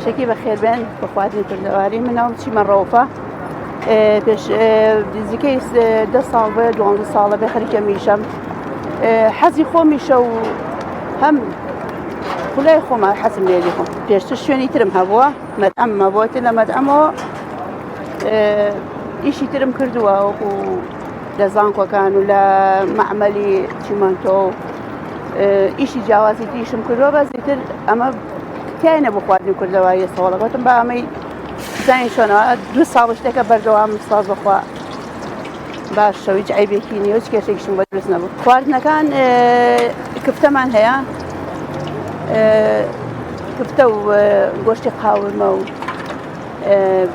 پێشەکی بەخێربێن بە خواردنی کوردەواری من ناوم چیمە ڕەوفە پێش نزیکەی دە ساڵ بێ دوانزە ساڵە بێ خەریکە میشەم حەزی خۆمیشە و هەم خولای خۆمە حەزم لێ خۆم پێشتر شوێنی ترم هەبووە مەدەم هەبووە لە مەدەمەوە ئیشی ترم کردووە وەکو لە زانکۆکان و لە مەعمەلی چیمەنتۆ و ئیشی جیاوازی تریشم کردووە بەس ئیتر ئەمە تای نەبوو خواردنی کوردەواری سەوڵە گوتم با ئەمەی زانین چۆنەوە دوو ساڵ شتێکە بەردەوام ساز بخوا باشە هیچ عیبێکی نییە هیچ کێشێکیشم بۆ دروست نەبوو خواردنەکان کفتەمان هەیە کفتە و گۆشتی قاورمە و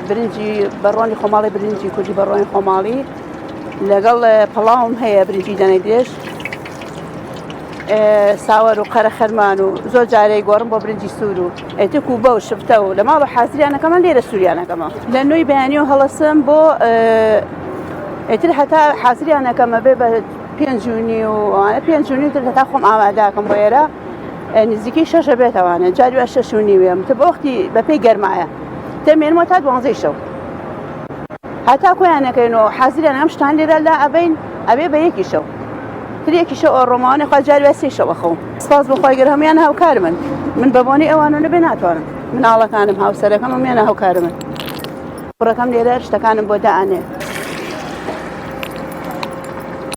برنجی بەڕۆنی خۆماڵی برنجی کوردی بەڕۆنی خۆماڵی لەگەڵ پەڵاوم هەیە برنجی دەنەی درێژ ساوەر و قەرە خەرمان و زۆر جارەی گۆڕم بۆ برنجی سوور و ئەتک و بە و شفتە و لە ماڵ و حازریانەکەمان لێرە سووریانەکەمە لە نوێی بەیانی و هەڵەسم بۆ ئیتر هەتا حازریانەکەمە بێ بە پێنجونی و ئەوانە پێنجونی تر هەتا خۆم ئاماداکەم بۆ ئێرە نزیکەی شەشە بێتەوانە جاری وا شەش و نیوێ تە بۆختی بەپێی گەرمایە دەمێنمەوە تا دوانزەی شەو هەتا کۆیانەکەین و حازریان ئەم شتان لێرە لا ئەبین ئەبێ بە یەکی شەو ترێکی شەو ئەڕۆمەوانێ خوا جاری وا سێ شەو ئەخەوم سپاس بۆ خوای گەورە هەموویان هاوکار من من بە بۆنەی ئەوانە نەبێ ناتوانم مناڵەکانم هاوسەرەکەم هەموویان هاوکار من کوڕەکەم لێرە شتەکانم بۆ دائەنێ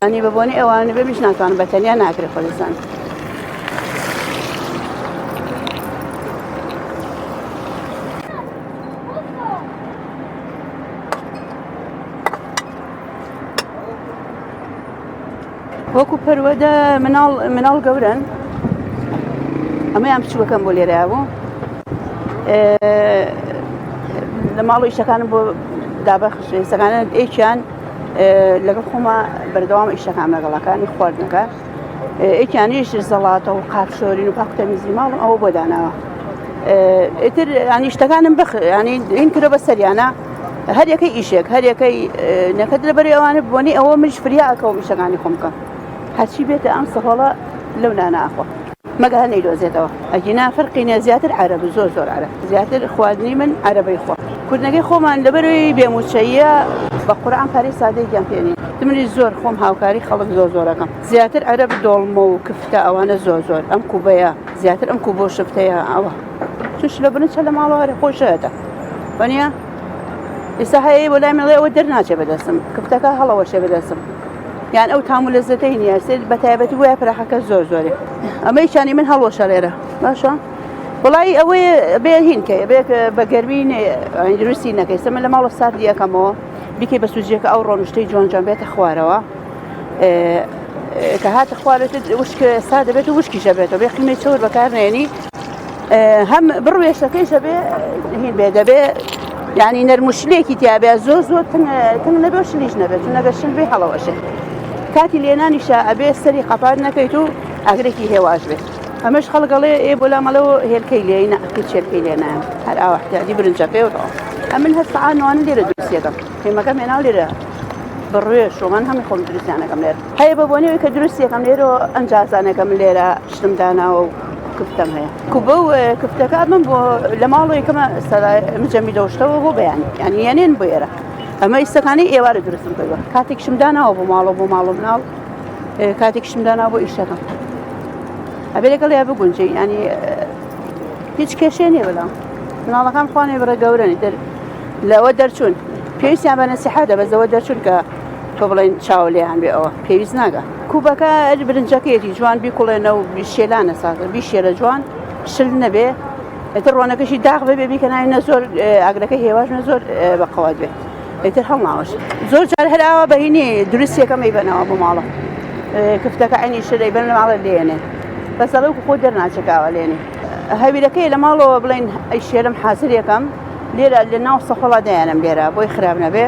ینی بە بۆنەی ئەوانە نەبێ منیش ناتوانم بە تەنیا ناکرێ خۆ دەزانم وەکو پەروەدە مناڵ مناڵ گەورن ئەمەیان بچووەکەم بۆ لێرە بوو لە ماڵ و ئیشەکانم بۆ دابەخش ئێستەکانە ئێکیان لەگەڵ خۆمە بەردەوام ئیشەکان لەگەڵەکانی خواردنەکە ئێکیانیش زەڵاتە و قاپشۆرین و پاکتەمیزی ماڵم ئەوە بۆ داناوە ئیتر ینی شتەکانم بخ ینی این کرە بە سەریانە هەر یەکەی ئیشێک هەر یەکەی نەکەت لەبەری ئەوانە بۆنی ئەوە منیش فریا ئەکەوم ئیشەکانی خۆم بکەم هەرچی بێتە ئەم سەهۆڵە لەو نانە ئەخوا مەگە هەر نەیدۆزێتەوە ئەگینا فەرقی نیە زیاتر عەرەب زۆر زۆر عەرەب زیاتر خواردنی من عەرەبەی خوا کوردنەکەی خۆمان لەبەرەوەی بێموچەیە بە قورعان پارەی سادەیەکیان پێ نیە منیش زۆر خۆم هاوکاری خەڵک زۆر زۆرەکەم زیاتر عەرەب دۆڵمە و کفتە ئەوانە زۆر زۆر ئەم کوبەیە زیاتر ئەم کوبۆ شفتەیە ئەوە چش لە بنچە لە ماڵەوە هەر خۆشەتە وەنیە ئێستا هەیە بۆ لای منڵێ ئەوە دەرناچێ بەدەستم کفتەکە هەڵەوەشێ بەدەستم یان ئەو تام و لەزەتەی نییە سێ بە تایبەتی بۆیە پراخەکە زۆر زۆرێ ئەمەی چانی من هەڵوەشە لێرە باشە وڵی ئەوەی بێ هینکە بێ بە گەرمی دروستی نەکەی سەمە لە ماڵە ساردی یەکەمەوە بیکەی بە سوجیەکە ئەو ڕۆنشتەی جوان جوان بێتە خوارەوە کە هاتە خوارێت وشک سا دەبێت و وشکیشە بێتەوە بێ قیمەی چەور بەکارنێنی هەم بڕوێشەکەیش ئەبێ هین بێ دەبێ یعنی نەرم و شلێکی تیابێ زۆر زۆر تنگ نەبێ و شلیش نەبێت چون ئەگەر شل بێ هەڵەوەشێ کاتی لێنانیشە ئەبێ سەری قەپات نەکەیت و ئاگرێکی هێواش بێت ئەمەش خەڵک ئەڵێ ئێ بۆ لامەڵەوە هێلکەی لێ نا هیچ هێلکەی لێ نایەم هەر ئاوا احتیاجی برنجەکەی و تەواو ئەمن هەر سەعات نوانە لێرە دروستیەکەم قیمەکەم هێناو لێرە بڕوێش و من هەمی خۆم دروستیانەکەم لێرە هەیە بە بۆنەوەی کە دروستیەکەم لێرە ئەنجازانەکەم لێرە شتم داناوە و کفتەم هەیە کوبە و کفتەکە من بۆ لە ماڵەوە یەکەمە مجەمی دەوشتەوە بۆ بەیانی یعنی یەنێن بۆ ئێرە ئەمە ئیستەکانی ئێوارە دروستم کردووە کاتێکشم داناوە بۆ ماڵەوە بۆ ماڵ و مناڵ کاتێکشم دانا بۆ ئیشەکەم ئەبێ لەگەڵ یا بگونجێ ینی هیچ کێشێ نییە بەڵام مناڵەکان خوانێ بڕە گەورەنی تر لەوە دەرچوون پێویستیان بە نەسیحەتە بەس لەوە دەرچوون کە تۆ بڵێن چاو لێیان بێ ئەوە پێویست ناگە کوبەکە برنجەکەیەتی جوان بیکوڵێنە و شێلانە سازە بیشێلە جوان شل نەبێ ئیتر ڕۆنەکەشی داغ ببێ بیکە ناوی نە زۆر ئاگرەکە هێواش نە زۆر بەقەوات بێ ئیتر هەڵناوەش زۆر جار هەر ئاوا بەهینی دروست یەکەم ئەیبەنەوە بۆ ماڵە کفتەکە عینی شل ئەیبەن لە ماڵە لێنێ بەس ئەڵێ وەکو خۆ دەرناچێکاوە لێنێ هەویرەکەی لە ماڵەوە بڵێن ئەی شێرم حازر یەکەم لێرە لە ناو سەخۆڵا دایانم لێرە بۆی خراپ نەبێ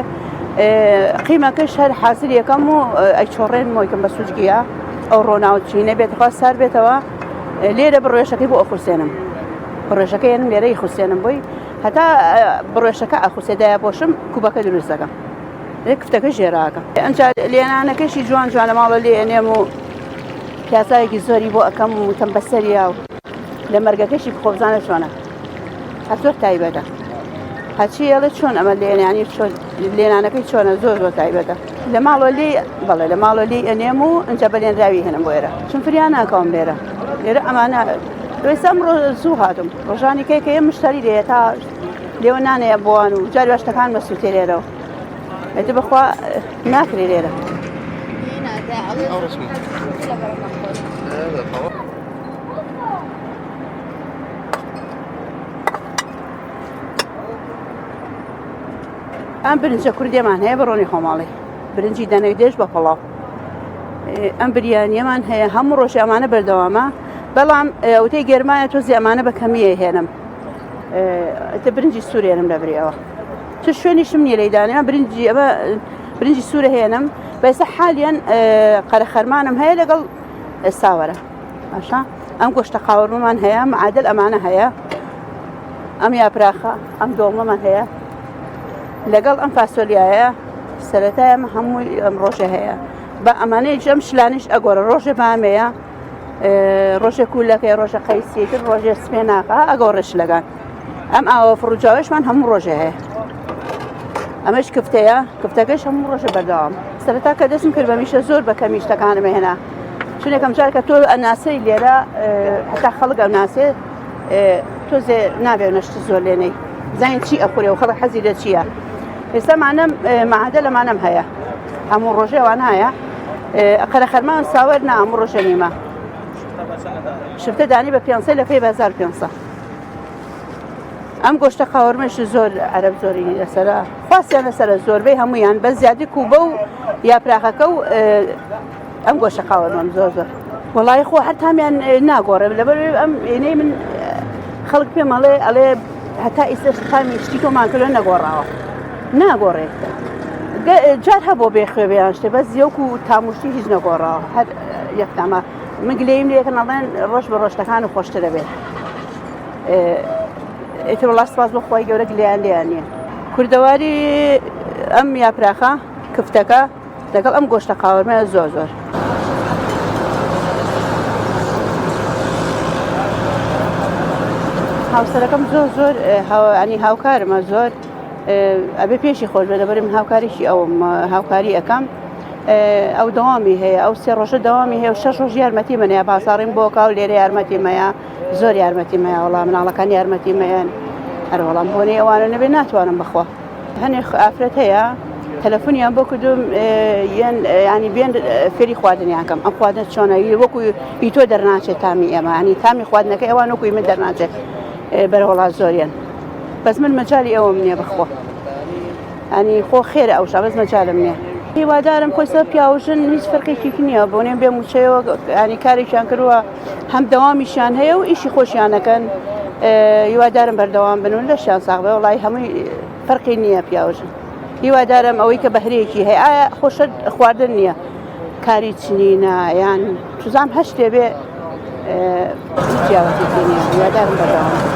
قیمەکەش هەر حازر یەکەم و ئەی چۆڕێن مۆیکەم بە سوچگیە ئەو ڕۆناو چینە بێت خوا سار بێتەوە لێرە بڕێشەکەی بۆ ئەخوسێنم بڕێشەکە یەنم لێرەی خوسێنم بۆی هەتا بڕێشەکە ئەخوسێدایە بۆشم کوبەکە دروست دەکەم لێ کفتەکە ژێراکە ئەنجا لێنانەکەشی جوان جوان لە ماڵە لێ ئەنێم و پیاسایەکی زۆری بۆ ئەەکەم و تەم بەسەریا و لە مەرگەکەشی بخۆبزانە چۆنە. هەر زۆر تایبەتە هەچی ئەڵێ چۆن ئەمە لێنانی چۆن لێنانەکەی چۆنە زۆر زۆر تایبەتە لە ماڵەوە لێی بەڵێ لە ماڵەوە لێی ئەنێم و ئینجا بە لێنراوی هێنم بۆ ئێرە چون فریا ناکەوم لێرە لێرە ئەمانە ئێستا ئەمڕۆ زوو هاتم ڕۆژانی کەی کە مشتری لێ تا لێوە نانەیە بۆوان و جاری وا شتەکان مەسووتێ لێرەوە ئێتر بەخوا ناکرێ لێرە. ئەم برنجە کوردیەمان هەیە بە ڕۆنی خۆماڵی برنجی دەنەک دێش بە پەڵاو ئەم بریانیەمان هەیە هەموو ڕۆژی ئەمانە بەردەوامە بەڵام وتەی گەرمایە تۆزی ئەمانە بە کەمیە هێنم تە برنجی سوورێنم لە بریەوە چ شوێنیشم نییە لەیدانە برنجی ئەمە برنجی سوورە هێنم بەسە حالیان قەرەخەرمانم هەیە لەگەڵ ساوەرە باشە ئەم گۆشتە قاوەرمەمان هەیە معادل ئەمانە هەیە ئەم یاپراخە ئەم دۆڵمەمان هەیە لەگەڵ ئەم فاسۆلیایە سەرەتای ئەمە هەمووی ئەم ڕۆژە هەیە بە ئەمانەیش ئەم شلانیش ئەگۆڕە ڕۆژێ بامەیە ڕۆژێک کوولەکەی ڕۆژە قەیسیتر ڕۆژێ سپێناخە ئەگۆڕێ شلەکان ئەم ئاوە فڕوجاوەشمان هەموو ڕۆژێ هەیە ئەمەش کفتەیە کفتەکەش هەموو ڕۆژە بەردەوام سەرەتا کە دەستم کرد بە میشە زۆر بە کەمی شتەکانم هێنا چون یەکەم جار کە تۆ ئەناسەی لێرە هەتا خەڵک ئەناسێ تۆزێ نابێ نەشت زۆر لێنەی زانین چی ئەخورێ و خەڵک حەزی لە چییە ئێستا مانەم مەعادە لەمانەم هەیە هەموو ڕۆژێ وان هەیە قەرە خەرمان ساوەر نا هەموو ڕۆژێ نیمە شفتە دانی بە 500 لە پێی بە 1500 ئەم گۆشتە قاورمەش زۆر عەرەب زۆری لەسەرە خواستیان لەسەرە زۆربەی هەمویان بە زیادی کوبە و یاپراخەکە و ئەم گۆشە قاوەمەم زۆر زۆر وڵی خۆ هەر تامیان ناگۆڕێ لەبەر ئەم ئێنەی من خەڵک پێم ئەڵێ ئەڵێ هەتا ئیستا تامی شتی تۆمان کردو نەگۆڕاوە ناگۆڕێت جار هەبوو بێ خوێ بیان شتێ بەس یەک و تاموشتی هیچ نەگۆڕاوە هەر یەکتامە من گلەیم لێکن ئەڵێن ڕۆژ بە ڕۆژتەکان و خۆشترە بێت ئیتر وڵا سپاس بۆ خۆی گەورە گلیان لێیان نییە کوردەواری ئەم یاپراخە کفتەکە لەگەڵ ئەم گۆشتە قاوەرمەیە زۆر زۆر. هاوسەرەکەم زۆر زۆر ینی هاوکارمە زۆر ئەبێ پێشی خۆش بێ لەبەرم هاوکاریی ئەوم هاوکاری ئەەکەم ئەو دەوامی هەیە ئەو سێ ڕۆژە دەوامی هەیە و شەش ڕۆژ یارمەتی منەیە بازاڕیم بۆ کاو لێرە یارمەتی مەیە زۆر یارمەتی مەیە وەڵام مناڵەکان یارمەتی مەیەن هەروەڵام بۆنەی ئەوانە نەبێ ناتوانم بخوا هەنێ ئافرەت هەیە تەلەفۆنیان بۆ کردوم یەن ینی بێن فێری خواردنیان کەم ئەم خواردنە چۆنە وەکو هی تۆ دەرناچێت تامی ئێمە ینی تامی خواردنەکە ئەوان وەکوی من دەرناچێت بەرەوەڵا زۆریان بەس من مەجای ئەوم نییە بخوا ینی خۆ خێرە ئەو بەس مەجالم نییە هیوادارم خۆی سەر پیاوژن هیچ فەرقێکی نییە بۆ نێم بێ موچەیەوە ینی کارێکیان کردووە هەم دەوامیشیان هەیە و ئیشی خۆشیانەکەن هیوادارم بەردەوام بن و لەشیان ساغ بێ وڵی هەمووی فەرقی نییە پیاوژن هیوادارم ئەوەی کە بەهرەیەکی هەیە ئایا خۆشە خواردن نییە کاری چنینە یان چزام هەر شتێ بێ جیاوازێکی نییە هیوادارم بەردەوام بن.